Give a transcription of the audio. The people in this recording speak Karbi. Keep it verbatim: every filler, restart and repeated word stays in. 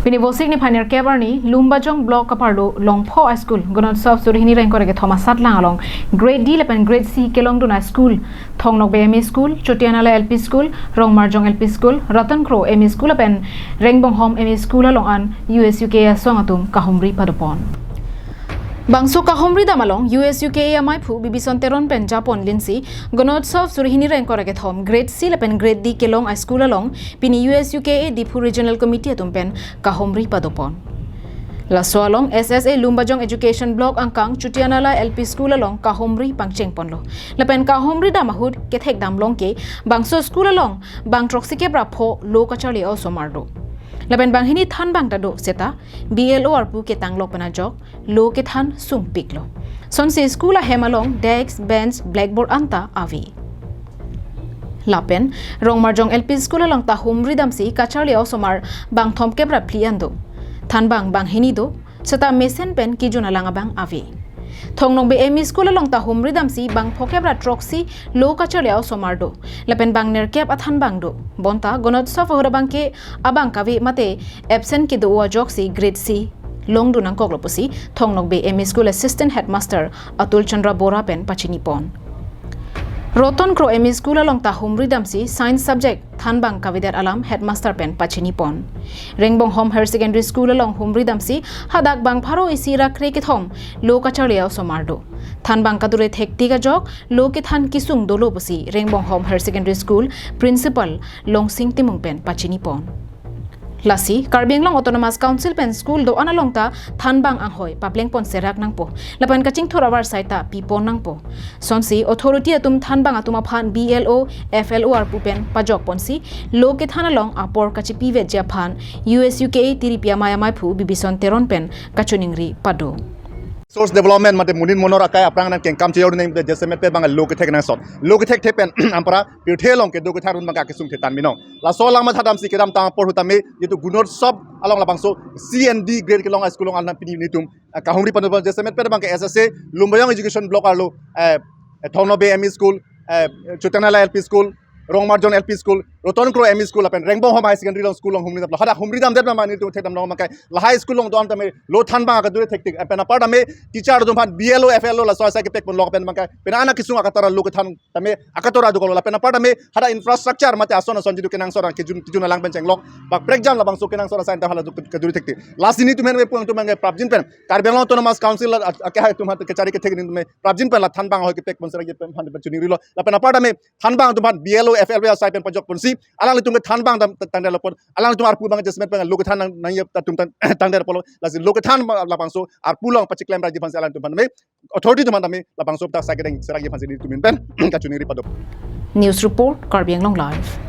Pini Vosik niphai nerkep arni Lumbajong Block kaparlo Longpho High School Gunotsav suri hini ingkoi ra kethom asatlang along Grade D lapen Grade C kelongdun a-school Thongnokbe M E School, Chotianala L P School, Rongmarjong L P School, Ratan Kro M E School lapen Rengbonghom M E School along an U S U K A asong atum kahumri padopon. Bangso kahumri dam along U S U K A amaiphu Bibison Teron pen japon linsi Gunotsav suri hini ingkoi ra kethom Grade C lapen Grade D kelong a-school along pini U S U K A Diphu Regional Committee atum pen kahumri padopon. Laso along S S A Lumbajong Education Block angkang Chotianala L P School along kahumri pangchengponlo. Lapen kahumri dam ahut kethek dam longke bangso school along bang throksi kep ra pho lo kacharli a-osomar do. Lapen banghini thanbang ta do seta B L O arpu ketanglok pen ajok lo kethan sungpiklo. Sonsi school ahem along desk, bench, blackboard anta ave. Lapen Rongmarjong L P School along ta humri damsi kacharli a-osomar bang thom kep ra phli an do. Thanbang banghini do, seta mesen pen kejun alang abang ave. Thongnokbe M E School along ta humri damsi bang pho kep ra throksi lo kacharli a-osomar do. Lapen bang nerkep athanbang do. Bonta Gunotsav ahut abangke abang kave mate absent kedo ajoksi Grade C longdun nangkoklo pusi Thongnokbe M E School Assistant Headmaster Atul Chandra Bora pen pachinipon. Ratan Kro M E School along ta humri damsi Science subject thanbang kavedet alam Headmaster pen pachinipon. Rengbonghom Higher Secondary School along humri damsi hadak bang pharo isi ra kre kethom lo kacharli a-osomar do. Thanbang kadure thektik ajok lo kethan kesung dolo pusi Rengbonghom Higher Secondary School Principal Longsing Timung pen pachinipon. Lasi Karbi Anglong Autonomous Council pen school do-an along ta thanbang anghoi paplengpon serak nangpo. Lapen kachingthur avarsai ta pipon nangpo. Sonsi authority atum thanbang atum aphan B L O, F L O arpu pen pajokponsi lo kethan along apor kachipivetji aphan U S U K A tiripi amei amaiphu Bibison Teron pen kachiningri pado. Source development mate munin monor akai aphrang nangkengkam cheyordun nang jasemet pen bang lo kethek nangson. Lo kethek thek pen ampara pirthe along kedo kethan arun bang kesung thetan binong. Laso alam mathadamsi kedamtang apor ahut tame jitu Gunotsav along labangso C and D grade kelong a-school along an pini nelitum, ah, kahumri pano jasemet pen bang ke S S A Lumbajong Education Block arlo, eh, Thongnokbe M E School, eh, Chotianala L P School, Rongmarjong L P School, Ratan Kro M E School lapen Rengbonghom Higher Secondary along school along humri damlo. Hadak humri damdet ma nelitum thekdam long bang ke lahai school along do-an tame lo thanbang kadure thektik. Pen apar tame teacher atum aphan B L O, F L O laso asai kepekponlok pen bang ke penang kesung akatora lo kethan tame akatora dokoklo. Lapen apar tame hadak infrastructure mate ason ason jitu kenangsot kejun kejun alang pen chenglok bak prekjam labangso kenangsot asai ta hala kadure thektik. Lasi nelitum ahin me puang atum bang ke prapjin pen Karbi Anglong Autonomous Council la ak-, akehai atum aphan kachari kethek nelitum prapjin pen la thanbang ahoi kepekpon serak pen aphan pen chiningrilo. Lapen apar tame thanbang atum aphan B L O, F L O asai pen pajokponsi alanglitum ke thanbang dam tangdetlo pon. Alanglitum arpu bang jasemet pen lo kethan nang nangji atum tang tangdetlo. Lasi lo kethan labangso arpu along pachiklemriji aphansi alanglitum aphan me authority atum aphan tame labangso ta sai kedeng serakji aphansi nelitum ahin pen kachiningri pado. News report, Karbi Anglong Live.